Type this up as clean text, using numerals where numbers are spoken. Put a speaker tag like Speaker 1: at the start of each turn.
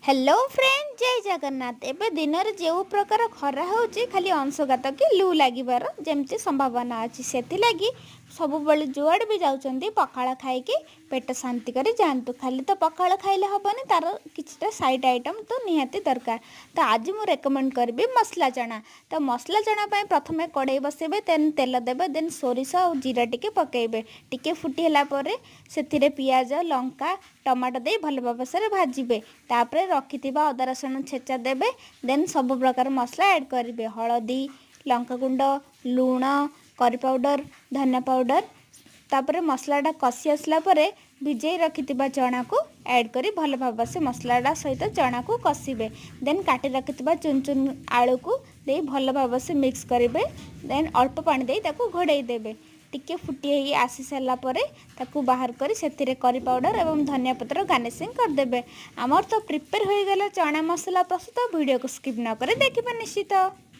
Speaker 1: Hello friend, ଜୟ ଜଗନ୍ନାଥ। ଏବେ ଦିନରେ ଯେଉଁ ପ୍ରକାର ଖରା ହେଉଛି, ଖାଲି ଅଂଶୁଘାତ କି ଲୁ ଲାଗିବାର ଯେମିତି ସମ୍ଭାବନା ଅଛି। ସେଥିଲାଗି ସବୁବେଳେ ଯୁଆଡ଼େ ବି ଯାଉଛନ୍ତି, ପଖାଳ ଖାଇକି ପେଟ ଶାନ୍ତି କରି ଯାଆନ୍ତୁ। ଖାଲି ତ ପଖାଳ ଖାଇଲେ ହେବନି, ତା'ର କିଛିଟା ସାଇଡ଼୍ ଆଇଟମ୍ ତ ନିହାତି ଦରକାର। ତ ଆଜି ମୁଁ ରେକମେଣ୍ଡ କରିବି ମସଲା ଚଣା। ତ ମସଲା ଚଣା ପାଇଁ ପ୍ରଥମେ କଡ଼େଇ ବସେଇବେ, ଦେନ୍ ତେଲ ଦେବେ, ଦେନ୍ ସୋରିଷ ଆଉ ଜିରା ଟିକେ ପକାଇବେ। ଟିକେ ଫୁଟି ହେଲା ପରେ ସେଥିରେ ପିଆଜ, ଲଙ୍କା, ଟମାଟୋ ଦେଇ ଭଲ ଭାବରେ ଭାଜିବେ। ତାପରେ ରଖିଥିବା ଅଦା ରସୁଣ ଛେଚା ଦେବେ। ଦେନ୍ ସବୁ ପ୍ରକାର ମସଲା ଆଡ଼୍ କରିବେ: ହଳଦୀ, ଲଙ୍କାଗୁଣ୍ଡ, ଲୁଣ, କରି ପାଉଡ଼ର, ଧନିଆ ପାଉଡ଼ର। ତାପରେ ମସଲାଟା କଷି ଆସିଲା ପରେ ଭିଜେଇ ରଖିଥିବା ଚଣାକୁ ଆଡ଼୍ କରି ଭଲ ଭାବରେ ସେ ମସଲାଟା ସହିତ ଚଣାକୁ କଷିବେ। ଦେନ୍ କାଟି ରଖିଥିବା ଚୁନ ଚୁନ ଆଳୁକୁ ଦେଇ ଭଲ ଭାବରେ ସେ ମିକ୍ସ କରିବେ। ଦେନ୍ ଅଳ୍ପ ପାଣି ଦେଇ ତାକୁ ଘୋଡ଼େଇ ଦେବେ। ଟିକେ ଫୁଟି ହେଇ ଆସି ସାରିଲା ପରେ ତାକୁ ବାହାର କରି ସେଥିରେ କରି ପାଉଡ଼ର ଏବଂ ଧନିଆ ପତ୍ର ଗାର୍ନିସିଂ କରିଦେବେ। ଆମର ତ ପ୍ରିପେୟାର ହୋଇଗଲା ଚଣା ମସଲା ପ୍ରସ୍ତୁତ। ଭିଡ଼ିଓକୁ ସ୍କିପ୍ ନ କରି ଦେଖିବେ ନିଶ୍ଚିତ।